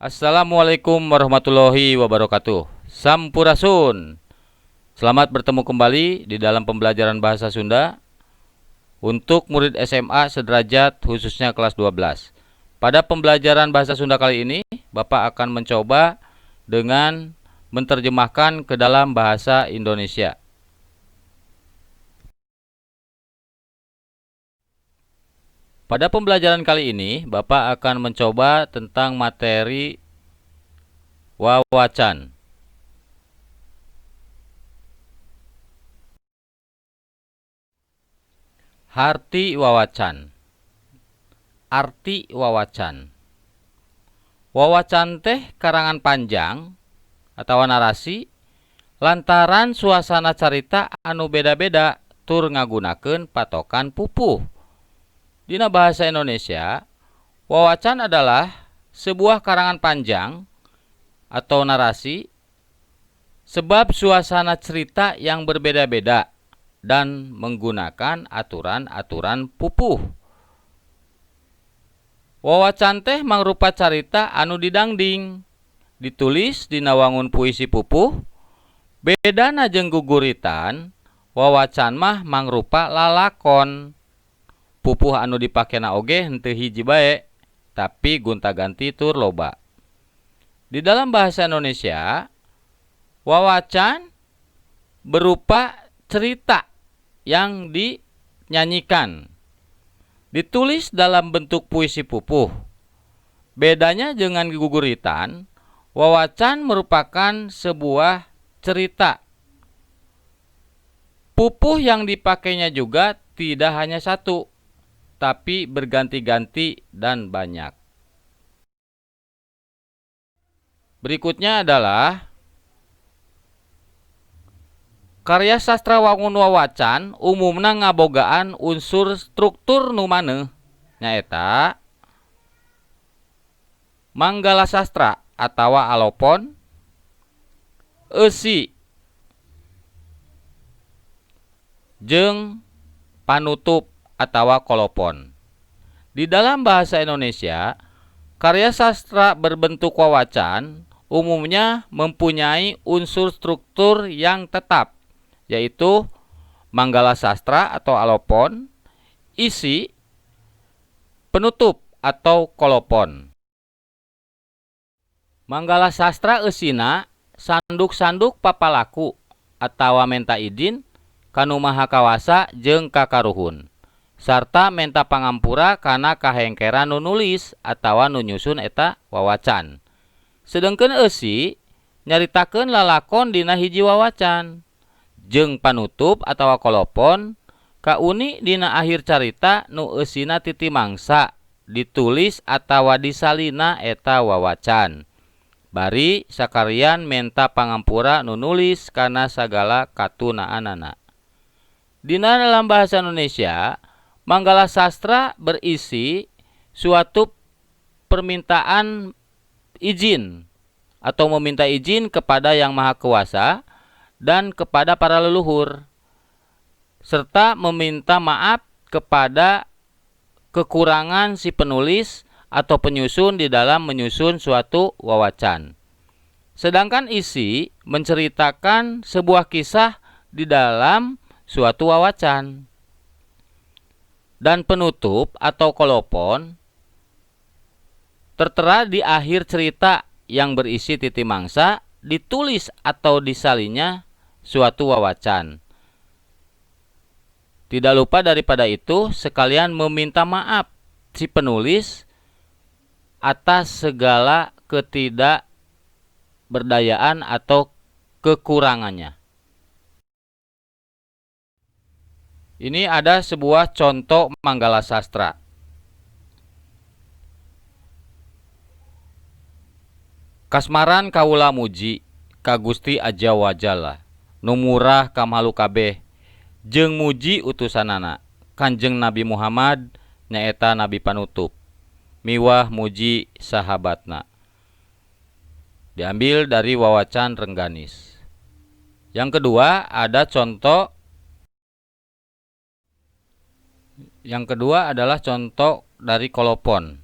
Assalamualaikum warahmatullahi wabarakatuh. Sampurasun. Selamat bertemu kembali di dalam pembelajaran bahasa Sunda untuk murid SMA sederajat khususnya kelas 12. Pada pembelajaran bahasa Sunda kali ini, Bapak akan mencoba dengan menerjemahkan ke dalam bahasa Indonesia. Pada pembelajaran kali ini, Bapak akan mencoba tentang materi wawacan. Harti wawacan. Arti wawacan. Wawacan teh karangan panjang atau narasi lantaran suasana carita anu beda-beda tur ngagunakeun patokan pupuh. Dina bahasa Indonesia, wawacan adalah sebuah karangan panjang atau narasi sebab suasana cerita yang berbeda-beda dan menggunakan aturan-aturan pupuh. Wawacan teh mangrupa carita anu didangding, ditulis dina wangun puisi pupuh. Bedana jeung guguritan, wawacan mah mangrupa lalakon. Pupuh anu dipakena oge henteu hiji bae, tapi gonta-ganti tur loba. Di dalam bahasa Indonesia, wawacan berupa cerita yang dinyanyikan, ditulis dalam bentuk puisi pupuh. Bedanya dengan guguritan, wawacan merupakan sebuah cerita. Pupuh yang dipakainya juga tidak hanya satu, tapi berganti-ganti dan banyak. Berikutnya adalah karya sastra wangun wawacan umumna ngabogaan unsur struktur nu maneuh, nyaeta manggala sastra atawa alopon, eusi, jeung panutup atawa kolopon. Di dalam bahasa Indonesia, karya sastra berbentuk wawacan umumnya mempunyai unsur struktur yang tetap, yaitu manggala sastra atau alopon, isi, penutup atau kolopon. Manggala sastra eusina sanduk-sanduk papalaku atawa menta izin ka Nu Maha Kawasa jeung ka karuhun, sarta menta pangampura kana kahengkeran nu nulis atawa nu nyusun eta wawacan. Sedengkeun eusi nyaritakeun lalakon dina hiji wawacan, jeung panutup atawa kolopon kauni dina akhir carita nu eusina titi mangsa ditulis atawa disalina eta wawacan. Bari sakalian menta pangampura nu nulis kana sagala katunaanana. Dina dalam bahasa Indonesia, manggala sastra berisi suatu permintaan izin atau meminta izin kepada Yang Maha Kuasa dan kepada para leluhur, serta meminta maaf kepada kekurangan si penulis atau penyusun di dalam menyusun suatu wawacan. Sedangkan isi menceritakan sebuah kisah di dalam suatu wawacan. Dan penutup atau kolopon tertera di akhir cerita yang berisi titi mangsa, ditulis atau disalinnya suatu wawacan. Tidak lupa daripada itu, sekalian meminta maaf si penulis atas segala ketidakberdayaan atau kekurangannya. Ini ada sebuah contoh manggala sastra. Kasmaran kaula muji ka Gusti Aja Wajalla nu murah ka makhluk kabeh jeung muji utusanana Kanjeng Nabi Muhammad nyaeta nabi panutup miwah muji sahabatna. Diambil dari wawacan Rengganis. Yang kedua ada contoh. Yang kedua adalah contoh dari kolopon.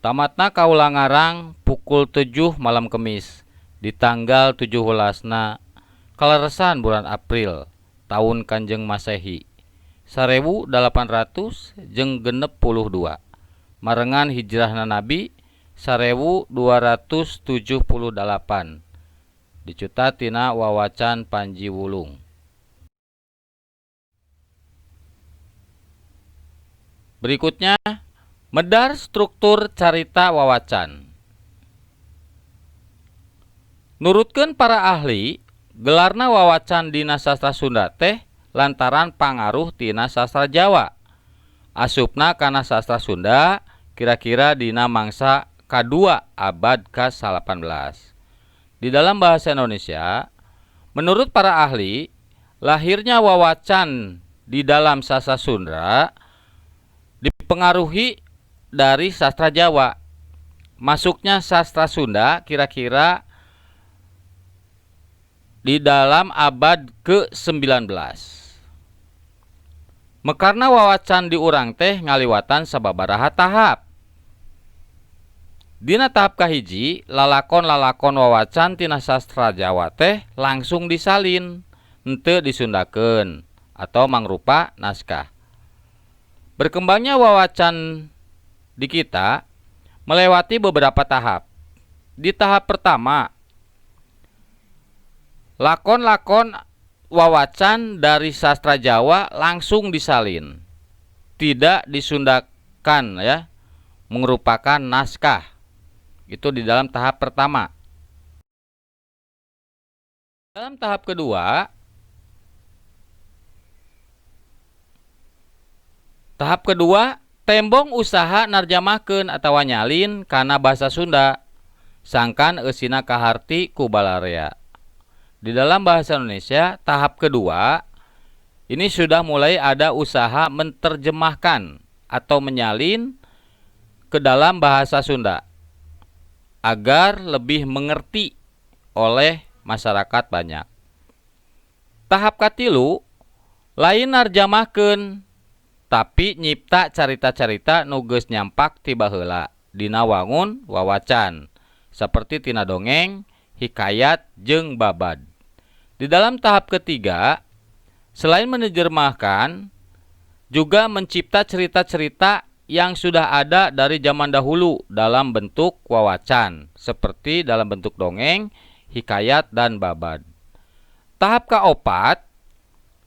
Tamatna kaula ngarang pukul 7 malam Kemis di tanggal 17na kaleresan bulan April tahun Kanjeng Masehi 1862 marengan hijrahna Nabi 1278 dicuta tina wawacan Panji Wulung. Berikutnya, medar struktur carita wawacan. Nurutkeun para ahli, gelarna wawacan dina sastra Sunda teh lantaran pangaruh tina sastra Jawa. Asupna kana sastra Sunda kira-kira dina mangsa kadua abad ka-18. Di dalam bahasa Indonesia, menurut para ahli, lahirnya wawacan di dalam sastra Sunda dipengaruhi dari sastra Jawa. Masuknya sastra Sunda kira-kira di dalam abad ke-19. Mekarna wawacan di urang teh ngaliwatan sababaraha tahap. Dina tahap kahiji, lalakon-lalakon wawacan tina sastra Jawa teh langsung disalin, henteu disundakeun atau mangrupa naskah. Berkembangnya wawacan di kita melewati beberapa tahap. Di tahap pertama, lakon-lakon wawacan dari sastra Jawa langsung disalin, tidak disundakan ya, merupakan naskah. Itu di dalam tahap pertama. Dalam tahap kedua, tembong usaha narjamahkeun atawa nyalin kana bahasa Sunda, sangkan eusina kaharti ku balarea. Di dalam bahasa Indonesia, tahap kedua ini sudah mulai ada usaha menerjemahkan atau menyalin ke dalam bahasa Sunda agar lebih mengerti oleh masyarakat banyak. Tahap katilu lain narjamahkeun tapi nyipta carita-carita nu geus nyampak ti baheula dina wangun wawacan seperti tina dongeng, hikayat jeung babad. Di dalam tahap ketiga, selain menerjemahkan, juga mencipta cerita-cerita yang sudah ada dari zaman dahulu dalam bentuk wawacan, seperti dalam bentuk dongeng, hikayat, dan babad. Tahap kaopat,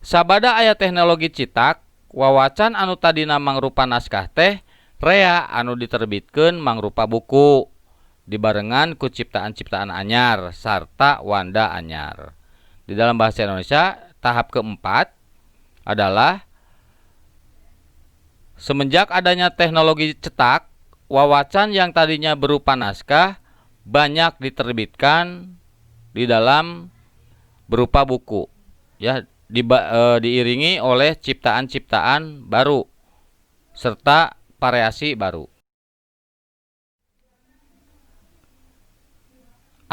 sabada aya teknologi citak, wawacan anu tadina mangrupa naskah teh rea anu diterbitkeun mangrupa buku, dibarengan ku ciptaan-ciptaan anyar sarta wanda anyar. Di dalam bahasa Indonesia, tahap keempat adalah semenjak adanya teknologi cetak, wawacan yang tadinya berupa naskah banyak diterbitkan di dalam berupa buku, ya, diiringi oleh ciptaan-ciptaan baru serta variasi baru.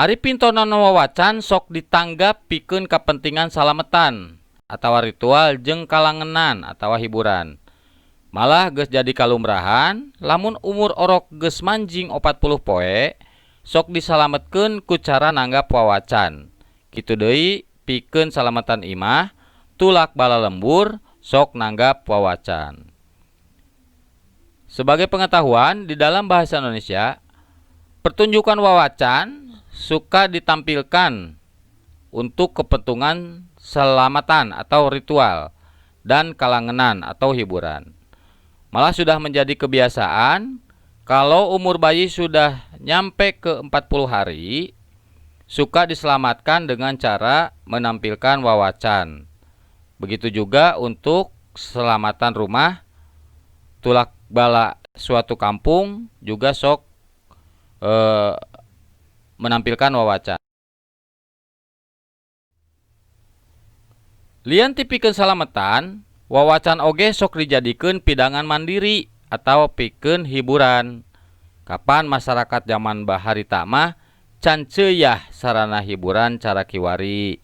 Ari pintonan wawacan sok ditanggap pikeun kapentingan salametan atawa ritual jeung kalangenan atawa hiburan. Malah geus jadi kalumrahan lamun umur orok geus manjing 40 poe sok disalametkeun ku cara nanggap wawacan. Kitu deui pikeun salametan imah tulak bala lembur sok nanggap wawacan. Sebagai pengetahuan, di dalam bahasa Indonesia, pertunjukan wawacan suka ditampilkan untuk kepentingan selamatan atau ritual dan kalangenan atau hiburan. Malah sudah menjadi kebiasaan kalau umur bayi sudah nyampe ke 40 hari, suka diselamatkan dengan cara menampilkan wawacan. Begitu juga untuk selamatan rumah, tulak bala suatu kampung juga sok menampilkan wawacan. Lian tipikeun salametan, wawacan oge sok dijadikeun pidangan mandiri atau pikeun hiburan. Kapan masyarakat zaman baharita mah can ceuyah sarana hiburan cara kiwari.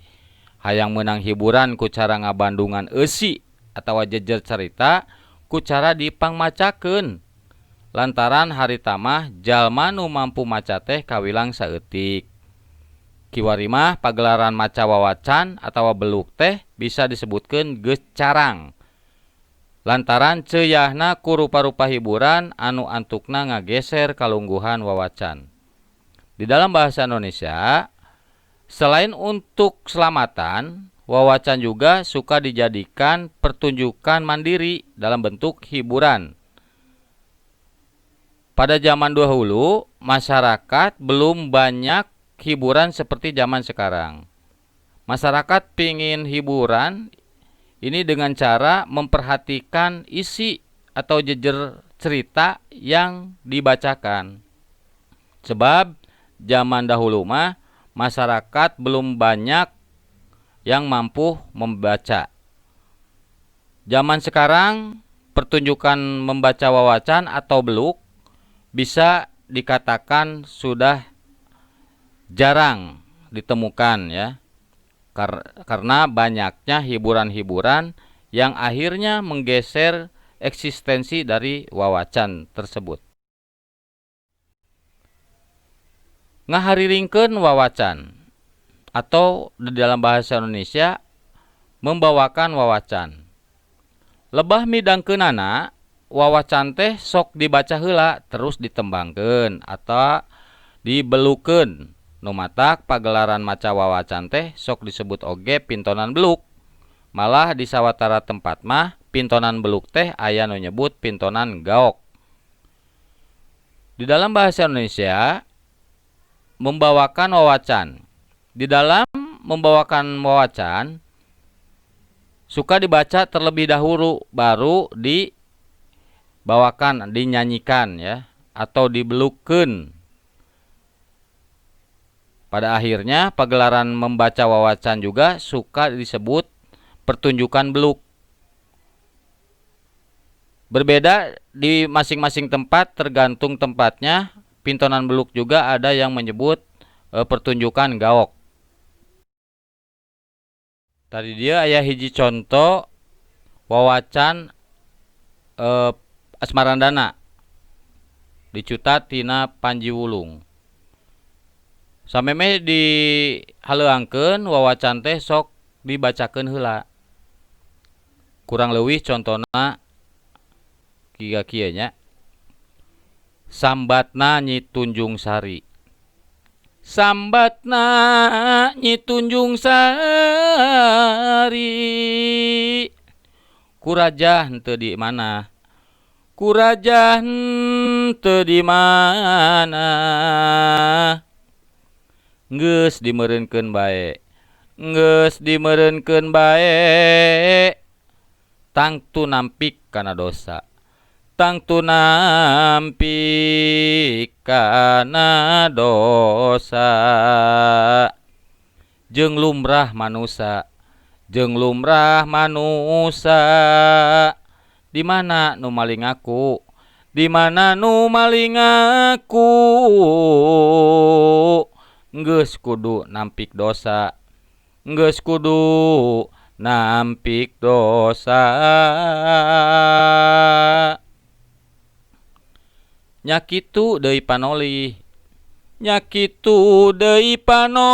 Hayang meunang hiburan ku cara ngabandungan eusi atawa jejer carita ku cara dipangmacakeun. Lantaran harita mah jalma nu mampu maca teh kawilang saeutik. Kiwari mah pagelaran maca wawacan atawa beluk teh bisa disebutkeun geus carang. Lantaran ceuyahna ku rupa-rupa hiburan anu antukna ngageser kalungguhan wawacan. Di dalam bahasa Indonesia, selain untuk selamatan, wawacan juga suka dijadikan pertunjukan mandiri dalam bentuk hiburan. Pada zaman dahulu, masyarakat belum banyak hiburan seperti zaman sekarang. Masyarakat pingin hiburan ini dengan cara memperhatikan isi atau jejer cerita yang dibacakan. Sebab zaman dahulu mah masyarakat belum banyak yang mampu membaca. Zaman sekarang pertunjukan membaca wawacan atau beluk bisa dikatakan sudah jarang ditemukan ya. Karena banyaknya hiburan-hiburan yang akhirnya menggeser eksistensi dari wawacan tersebut. Ngahariringkeun wawacan atau di dalam bahasa Indonesia membawakan wawacan. Lebah midangkeunana wawacan teh sok dibaca heula terus ditembangkeun atau dibelukeun. Nu matak pagelaran maca wawacan teh sok disebut oge pintonan beluk. Malah di sawatara tempat mah pintonan beluk teh aya nu nyebut pintonan gaok. Di dalam bahasa Indonesia membawakan wawacan. Di dalam membawakan wawacan suka dibaca terlebih dahulu baru dibawakan, dinyanyikan ya, atau dibelukeun. Pada akhirnya pagelaran membaca wawacan juga suka disebut pertunjukan beluk. Berbeda di masing-masing tempat tergantung tempatnya. Pintonan beluk juga ada yang menyebut pertunjukan gaok. Tadi dia aya hiji contoh wawacan Asmarandana dicuta tina Panji Wulung. Samemeh dihaleuangkeun wawacan teh sok dibacakeun heula. Kurang leuwih contona kieu kieu nya. Sambatna Nyi Tunjung Sari. Sambatna Nyi Tunjung Sari. Kurajah henteu di mana? Kurajah henteu di mana? Geus dimeureunkeun bae. Geus dimeureunkeun bae. Tangtu nampik kana dosa. Tangtu nampik kana dosa. Jeung lumrah manusa. Jeung lumrah manusa. Di mana nu maling aku? Di mana nu maling aku? Geus kudu nampik dosa. Geus kudu nampik dosa. Nya kitu deui panolih. Nya kitu deui panolih.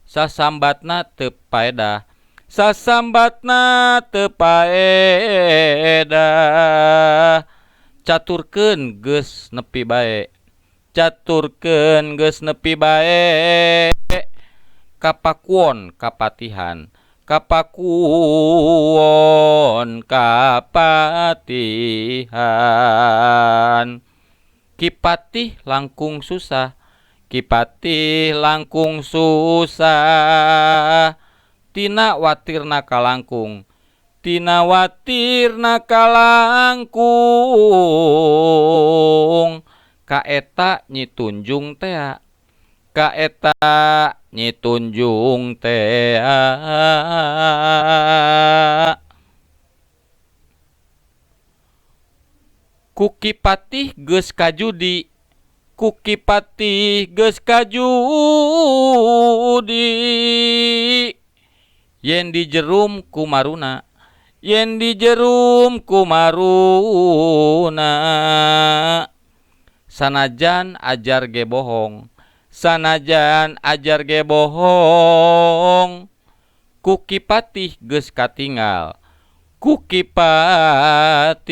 Sasambatna teu paedah. Sasambatna teu paedah. Caturkeun geus nepi bae. Caturkeun geus nepi bae. Kapakuon kapatihan. Kapakuon kapatihan. Kipatih langkung susah. Kipatih langkung susah. Tina watirna kalangkung. Tina watirna kalangkung. Kaeta Nyi Tunjung tea. Kaeta Nyi Tunjung tea. Ku Kipatih geus kajudi. Ku Kipatih geus kajudi. Yen dijerum ku maruna. Yen dijerum ku maruna. Sanajan ajar ge bohong, sanajan ajar ge bohong, ku Ki Patih geus katinggal, ku Ki Patih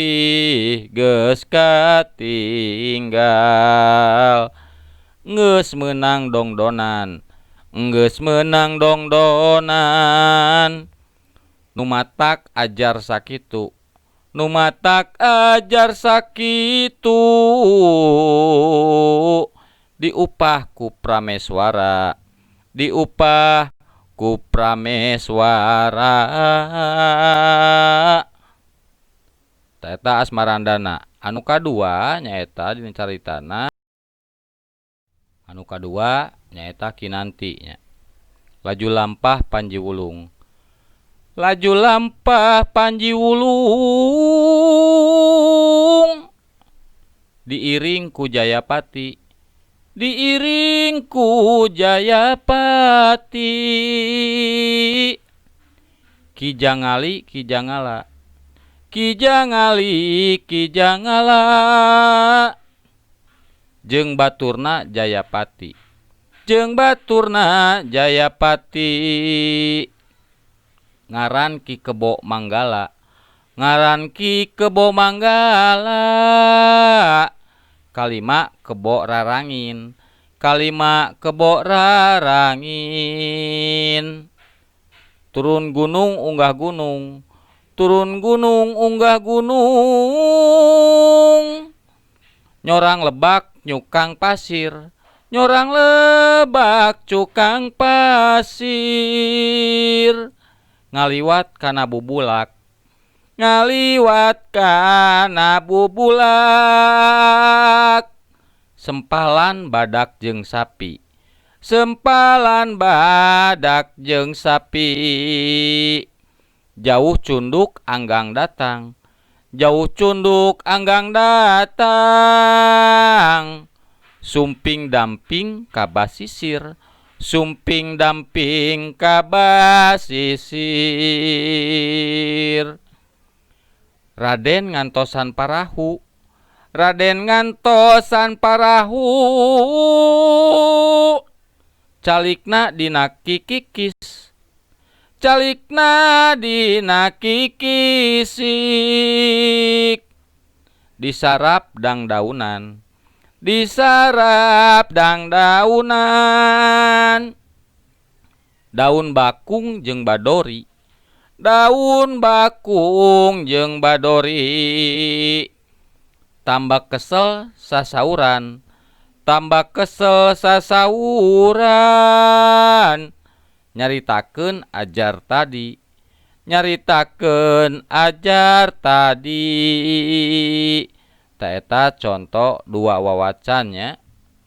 geus katinggal. Geus meunang dongdonan, geus meunang dongdonan. Nu matak ajar sakitu, nu matak ajar sakitu, diupah ku Prameswara, diupah ku Prameswara. Tah eta Asmarandana. Anu kadua nyaeta dina caritana, anu kadua nyaeta Kinanti nya. Laju lampah Panji Wulung, laju lampah Panji Wulung, diiring ku Jayapati, diiring ku Jayapati. Ki Jangali Ki Jangala, Ki Jangali Ki Jangala, jeung baturna Jayapati, jeung baturna Jayapati. Ngaran Ki Kebo Manggala, ngaran Ki Kebo Manggala. Kalima kebo rarangin, kalima kebo rarangin. Turun gunung unggah gunung, turun gunung unggah gunung. Nyorang lebak nyukang pasir, nyorang lebak cukang pasir. Ngaliwat kana bubulak, ngaliwat kana bubulak. Sempalan badak jeung sapi, sempalan badak jeung sapi. Jauh cunduk anggang datang, jauh cunduk anggang datang. Sumping damping ka basisir, sumping damping ka basisir. Raden ngantosan parahu, Raden ngantosan parahu. Calikna dina kikikis, calikna dina kikisik. Disarap dangdaunan, disarap dangdaunan. Daun bakung jeung badori, daun bakung jeung badori. Tambah kesel sasauran, tambah kesel sasauran. Nyaritakeun ajar tadi, nyaritakeun ajar tadi. Tah eta conto dua wawacannya,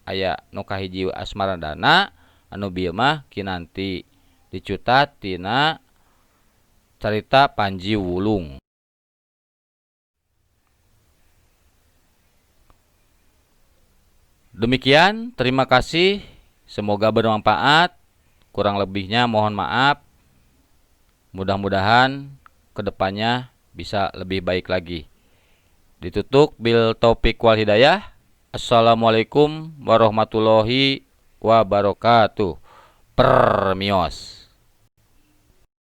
aya nu kahiji Asmarandana, anu bieu mah Kinanti, dicutat tina carita Panji Wulung. Demikian, terima kasih. Semoga bermanfaat. Kurang lebihnya mohon maaf. Mudah-mudahan kedepannya bisa lebih baik lagi. Ditutup bil taufik wal hidayah. Assalamualaikum warahmatullahi wabarakatuh. Permios.